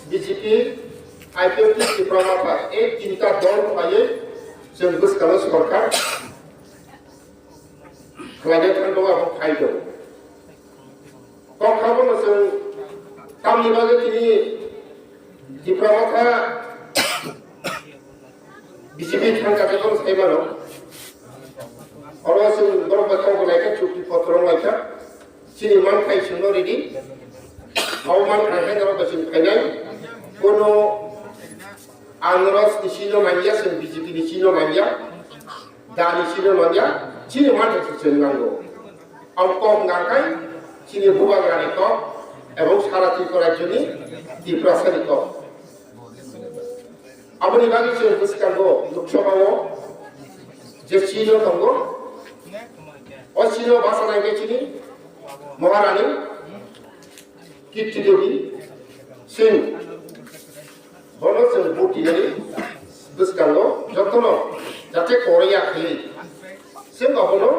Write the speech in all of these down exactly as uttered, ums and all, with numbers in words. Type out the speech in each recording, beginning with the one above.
B J P, I P F T, Tipra Motha, ei tinta dol khlaiwi chwng bwskango sorkar khlaina thangwi abo phai tongo. Kok kha bono chwng tamni bagwi tini Tipra Motha B J P thangkha tei bono sai mano. Oro chwng borok bai kok lai kha, chukti potro lai kha. Chini manthai chwngno ridi. Abo manthai hai norok bai chwng phainai. Kono Andhra ni sino manya, chwng B J P ni sino manya. Dani sino manya. Chini manthai chwng nango. Ang kok hwnkha khe chini bubagrani kok ebong sara Tripura rajyoni Tiprasani kok. Aboni bagwi chwng bwskango Lok Sabha o je sino tongo, o sino basa nai khe chini Maharani Kirti Devi Singh. Bono chwng vote rinani bwskango jotono jate koroi ya khaiwi chwng abono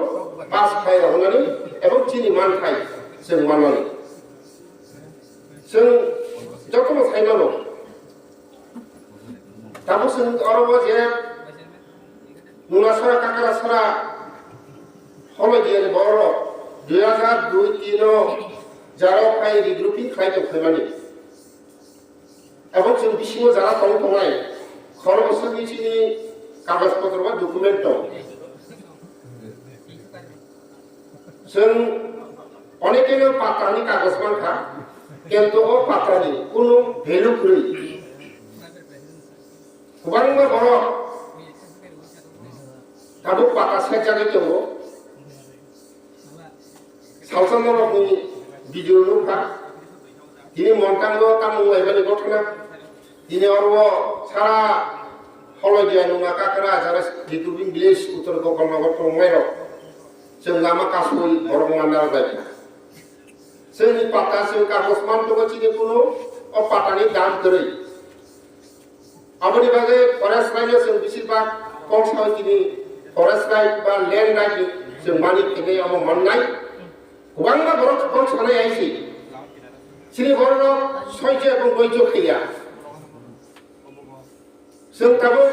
pass khai rwnani ebong chini manthai chwng mannani. Chwng jotono sai mano. Tabuk chwng oro o je Nunasara, Kakrasara, Holodiani borok dui hajar dui tin o jaro phai regrouping khlai tong phaimani. Ebong chwng bisingo jara tong tongnai, khoroksa bwswkni chini kagoj potro ba document tong. Chwng onekeno patani kagoj mankha, kintu o patani kunu value kwrwi. Kwbangma borok tabuk pata sejagwi tongo. Salsa norokni video nukha. Tini Montango tamung laimani gotona. Tini oro sara Holodia nungna Kakra jara Jitubing village Uttor Gopalnagar tongnairok. Chwng lama kasui borok mandar bai. Chwngni pata chwng kagos mantogo chini kunu o patani dam kwrwi. Aboni bagwi forest right no chwng besibak kok sawi tini forest right ba land right ni chwng mani thengwi omo mannai. Kwbangma borok kok sanai aisi. Chini borok soijo ebong boijo khaiya. Chwng tabuk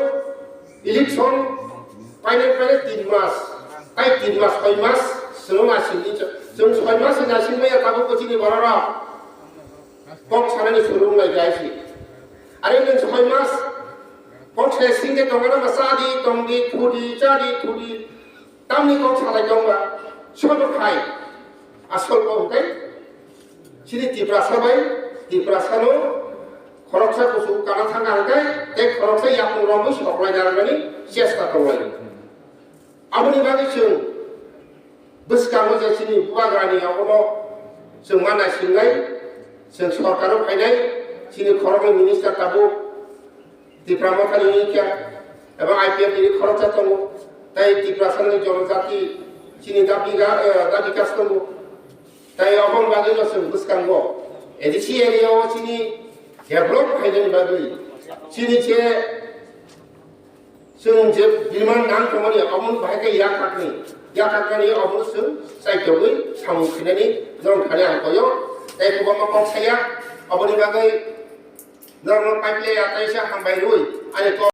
election painai painai tin mas, tai tin mas, soi mas, chwng asingni, chwng soi mas ni asing maya tabuk chini borok rok. Kok sanani surung lai gaisi. Are nwng soi mas kok sai singke tongana ma chadi, tongdi, thudi, chadi, thudi. Tamni kok salai tongba. Sobo khai. Asol kok hwnkhe chini Tiprasa bai, Tiprasano khoroksa kuchuk kana thangka hwnkhe tei khoroksa yapung romwi soklai narwknani chesta tonglai. Aboni bagwi chwng bwskango je chini bubagrani abono chwng ma naisingnai, chwng sorkaro phainai, chini khoroknwi minister tabuk Tipra Mothani wngkha, eba I P F ni khoroksa tongo, tei Tiprasani jonojati chini dabi ga-, eh, dabi kas tongo, tei oboni bagwino chwng bwskango A D C area o chini develop khainani bagwi chini je Chwng je demand nang tongmani, omo bahai khe yakhakni, yakhaknani omo chwng chaitogwi samung khinani norok thani ang koyo. Tei kwbangma kok saya, oboni bagwi norokno pipeline ya taisa hambai rwi ani kok